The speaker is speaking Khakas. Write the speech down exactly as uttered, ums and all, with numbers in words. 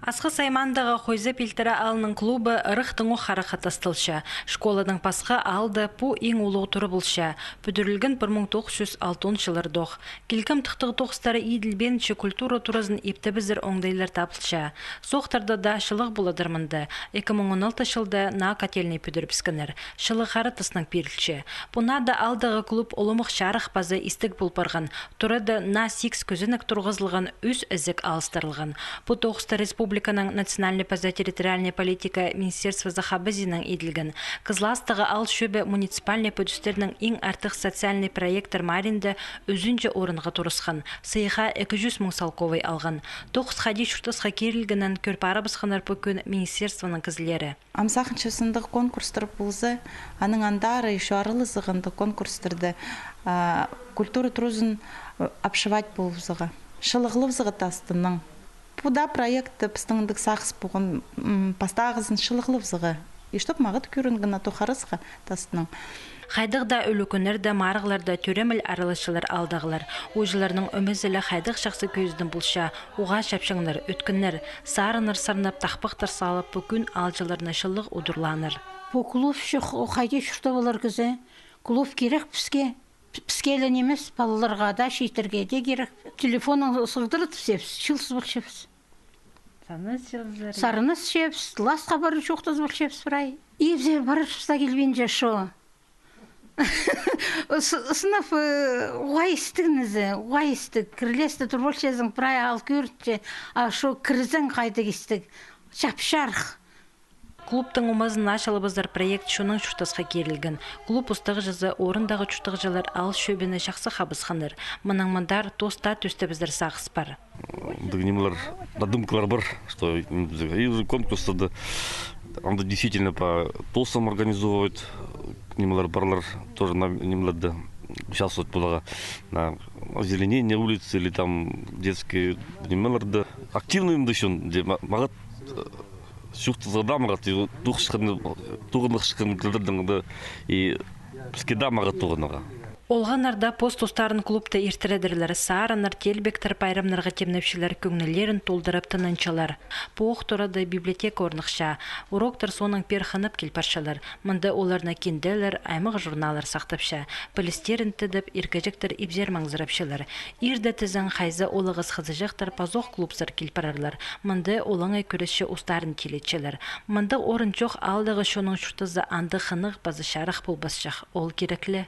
Асхыс аймаандағы Хойза Пилтірі аалының клубы ырах тың ох харахха тасталча. Школадаң пасха аалда пу иң улуғ тура полча. Пӱдірілген пір муң тоғыс чӱс алтон чыллардох. Килкім тыхтағ тоғыстары иділбеенче, культура туразын иптебізер оңдайлар табылча. Соохтарда даа чылығ поладыр мында. Ікі муң он алтынҷы чылда наа котельный пӱдірібіскеннер. Чылығ хара тастаң пирілче. Пу наада аалдағы клуб уламох чарых паза истіг пол парған. Турада наа сигіс кӧзенек турғызылған, ӱс ізік алыстырылған. Пу тоғыста республиканың национальный паза территориальный политика министерствозы хабазиинаң иділген. Кызластағы аал чӧбі муниципальный пӱдістернің иң артых социальный проекттер маринда ӱзінҷі орынға турысхан. Сыйыхха ікі чӱс муң салковай алған. Тоғыс хайди чуртасха кирілгенін кӧр парыбысханнар пу кӱн министерствоның кізілері. Ам сағынчам, сындағ конкурстар полза, аның андар ещё араласығ андағ конкурстарда, а, культура туразын, а, обшивать полыбызарға, чылығлабызарға тастынаң. Пу даа проект пістің андағ сағыс полған, м, пастағызын чылығлабызарға. И чтоб мағат кӧрінген, а то харасха тастынаң. Хайдағ даа ӱлӱкӱннерде, марығларда тӧреміл араласчалар аалдағылар. Ууҷаларның ӧмезі ле хайдағ чахсы кӧзідім полча, уғаа чапчаңнар, ӧткеннер, сарыннар сарнап, тахпахтар салып, пу кӱн аалҷыларны чылығ удурлааннар. Пу клуб чох, хайди чуртап алар кізі? Клуб кирек піске, піске ле нимес, палаларға даа, чииттерге дее кирек. Телефоннаң сығдыра тіпчебіс, чыылыс полчабыс. Сарнас чыылызар. Сарнас чӧбіс, класха парып чоохтас полчабыс прай. Ибзер парарбыс таа килбинче, шо. Ыс-, ысынап, э, уғаа истіг низе, уғаа истіг. Кірілесте тур полчазың, прай аал кӧрінче, а шо кірзең хайдағ истіг. Чап-чарых. Клубтың омазын ачылыбызар проект чоннаң чуртасха кирілген. Клуб устағҷызы, орындағы чуртағҷылар аал чӧбіні чахсы хабысханнар. Мынаң мындар тоста тӧстебізер сағыс пар. Андағ нимелер, надумкалар пар, что, м, и уже конкурстарда анда действительно по тостам организовывают, нимелер парлар, тоже на нимелерде участвовать поларға. На озеленение улиц или там детские нимелерде. Активный ниме ещё, де, ма-, мағат, э, чуртазарға даа мағат, и туғысхан, туғаннахчатхан кізілердең дее, и піске даа мағат туғанарға. Олғаннар даа пос тустарын клубта иртіредірлер, сарыннар, телбектер пайрамнарға тимнепчелер, кӧңнілерін толдырып тынанчалар. Пу ох турада библиотека орныхча. Уроктар соонаң пеер хынып кил парчалар. Мында оларны кинделер, аймах журналлар сахтапча. Пілістерін тідіп, иркеҷектер ибзер маңзырапчалар. Ирде тізең, хайзы олағас хызыҷахтар пазох клубсар кил парарлар. Мында олаңай кӱресче устарын тилетчелер. Мындағ орын чох аалдағы чонның чуртазы андағ хынығ паза чарых полбасчах. Ол кирек ле.